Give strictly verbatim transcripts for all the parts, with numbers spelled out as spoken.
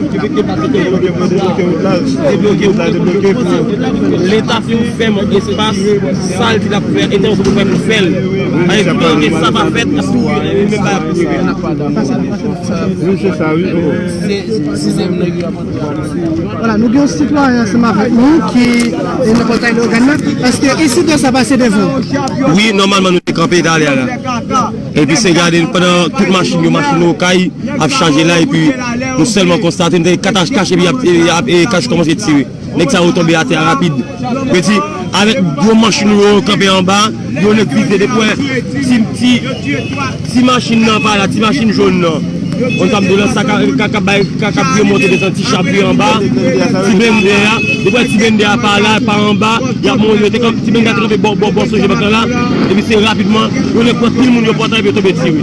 Debloke wout la, debloke wout la, debloke pou Leta fin fè yon espas, sa l di l ap fè, entèvansyon pou fè pou fè l. Paske si sa pa fèt, ap tou menm bagay ap tou rive. Wi, se sa, wi. Vwala, nou gen yon sitwayen ansanm avèk nou ki e nan pòtay lògàn nan. Èske ensidan sa pase devan? Wi, nòmalman nou te kanpe talè a la. Epi se gade pandan tout machin yo, machin yo kay ap chaje la, epi nou sèlman konstate, nou te kat ap kache, epi ap, ap, e, kach kòmanse tire. Nèg sa yo tonbe atè a rapid. Peti, Avèk gwo manch nou yo kanpe anba, yon nèg vize depi wè ti, ti, ti machin nan pa la, ti machin jòn nan. Yon tanm de lans sa ka, ka, ka bay, ka, ka vire monte desann ti chapri anba, ti blende a, depi wè ti blende a pa la, pa anba, y ap monte, yo te kanpe, ti blende a te kanpe bò, bò, bò sonje bank lan la, epi se rapidman, yon nèg pran pil moun yo pòtay epi yo tonbe tire.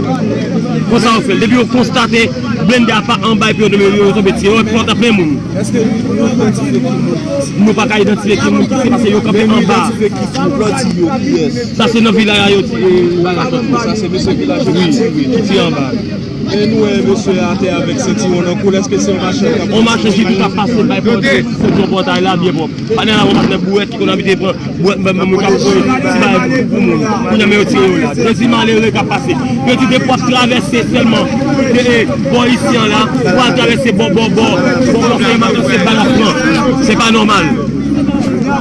Konsa yo fè l. Depi yo konstate blende a pa anba epi yo tonbe, yo tonbe tire, yo pran plen moun. Èske nou idantifye ki moun ki fè sa? Nou pa ka idantifye ki moun ki fè, paske yo kanpe anba. Men nou idantifye ki moun, lè w di yo, kiyès? Sa se nan vilaj la yo ti, e, bagay la sòti. Sa se mesye vilaj yo ki tire. Wi, ki tire anba. E nou wè mesye a atè avèk sentiwon nan kou l, èske se yon machann k ap... Yon machann ki tou k ap pase bay pòtay, sentiwon pòtay la byen pwòp. Patnè la, yon patnè bouwèt ki konn abitye pran Bwè, bwè, bwè, moun k ap voye ti bagay pou, pou moun. Kounye a, men yo tire yo la. Gen ti malere k ap pase. Yo di depi w ap travèse sèlman, de, e, bò isi an la, ou al travèse bò, bò, bò, bò, bò, se pa, se pa nòmal.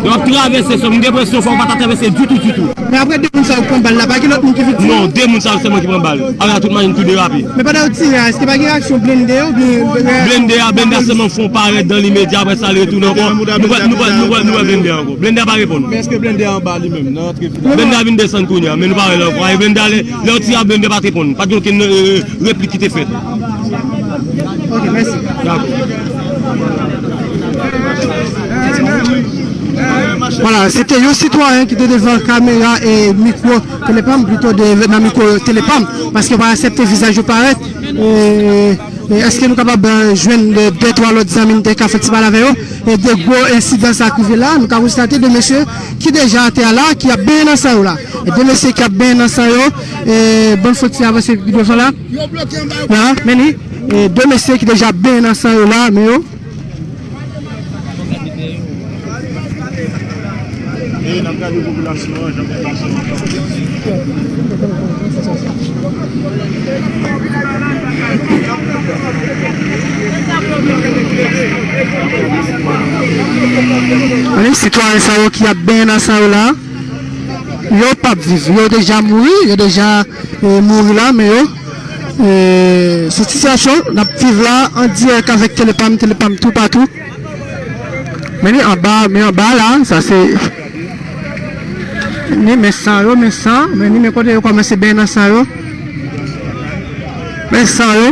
Yo ap travèse sèlman, m gen enpresyon fò w pa ta travèse ditou, ditou. Men apre de moun sa yo pran bal la, pa gen lòt moun ki viktim? Non, de moun sa yo sèlman ki pran bal. Ala tout machin tou derape. Men pandan yo tire a, èske pa gen reyaksyon blende yo, oubyen blende a, blende a sèlman fè yon parèt dan limedya, apre sa, l retounen ankò. Nou wè, nou wè, nou wè, nou wè blende a ankò. Blende a pa reponn. Men èske blende a anba li menm, nan antre vilaj? Blende a vin desann kounye a, men nou pa wè l ankò. E blende a, lè, lè yo tire a, blende a pa t reponn. Pa t gen okenn, e, e, replik ki te fèt. Ok, mèsi. Dakò. Vwala, se te yon sitwayen ki te devan kamera e mikwo Telepam, plito de, nan mikwo Telepam, paske yo pa aksepte vizaj yo parèt. E, e èske nou kapab, e, jwenn de, de twa lòt zanmi n te ka fè ti pale avè yo? E de gwo ensidan sa k rive la, nou ka konstate de mesye ki deja atè a la, ki ap benyen nan san yo la. E de mesye ki ap benyen nan san yo, e bann fòt ti avanse pi devan la. La, men ni, e de mesye ki deja benyen nan san yo la, men yo. E n ap gade popilasyon an, jan popilasyon an ap... Ane, sitwayen sa yo ki ap benyen nan san yo la, yo p ap viv. Yo deja mouri, yo deja, e, mouri la, men yo, e, se sitiyasyon n ap viv la an dirèk avèk Telepam, Telepam toupatou. Men ni anba, men anba la, sa se, ni men san yo, men san, men ni men kote yo kòmanse benyen nan san yo. Men san yo.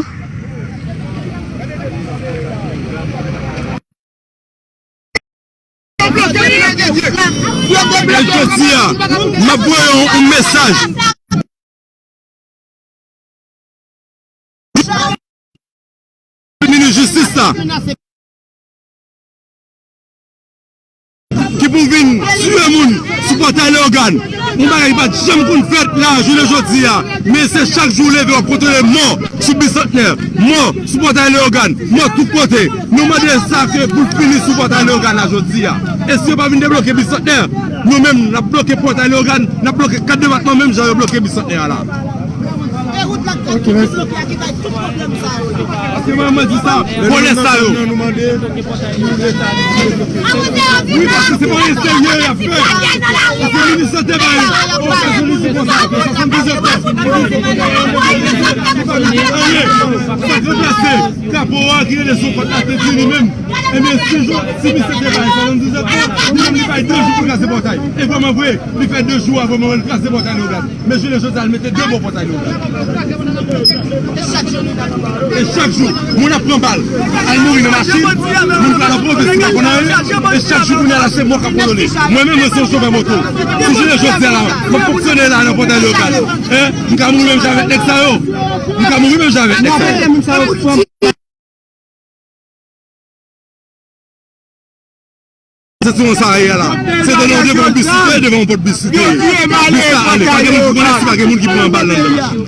E jodi a, m ap voye yon, yon mesaj. Minis jistis la ki pou vin tiye moun sou pòtay Leyogàn. Yon bagay ki pa t janm konn fèt la jounen jodi a. Men se chak jou w leve w ap kontwole mò sou Bisantnè, mò sou pòtay Leyogàn, mò tout kote. Nou mande sa ke pou l fini sou pòtay Leyogàn la jodi a. E si yo pa vin debloke Bisantnè, nou menm n ap bloke pòtay Leyogàn, n ap bloke kat depatman menm jan yo bloke Bisantnè a la. Ok, mèsi. Paske mwen, mwen di sa, vòlè sa yo. Wi, paske se pa anyen serye y ap fè. Paske minis sante bay okazyon li se konsa, apre swasanndizèt an. Anyen, sa k ranplase kapo a ki rele sou kòt la te di li menm. Ebyen, si jou, si misye te bay swasanndizèt an, li menm li bay de jou pou l kraze pòtay. E vrèman vre, li fè de jou a vrèman wè l kraze pòtay Leyogàn. Men jounen jodi a, l mete de bò pòtay Leyogàn. E chak jou, moun ap pran bal, al mouri nan machin, moun pral nan pwovens ki pa konn anyen, e chak jou kounye a la se mò k ap kolone. Mwen menm, mwen se yon chofè moto. Si jounen jodi a la, m ap fonksyone la nan pòtay Leyogàn, en, m ka mouri menm jan avèk nèg sa yo. M ka mouri menm jan avèk nèg sa yo. Se sou yon sa ye la. Se te nan devan yon bis, se devan yon pòt bis li te ye. Bis la ale. Pa gen moun ki konnen si pa gen moun ki pran bal nan machin.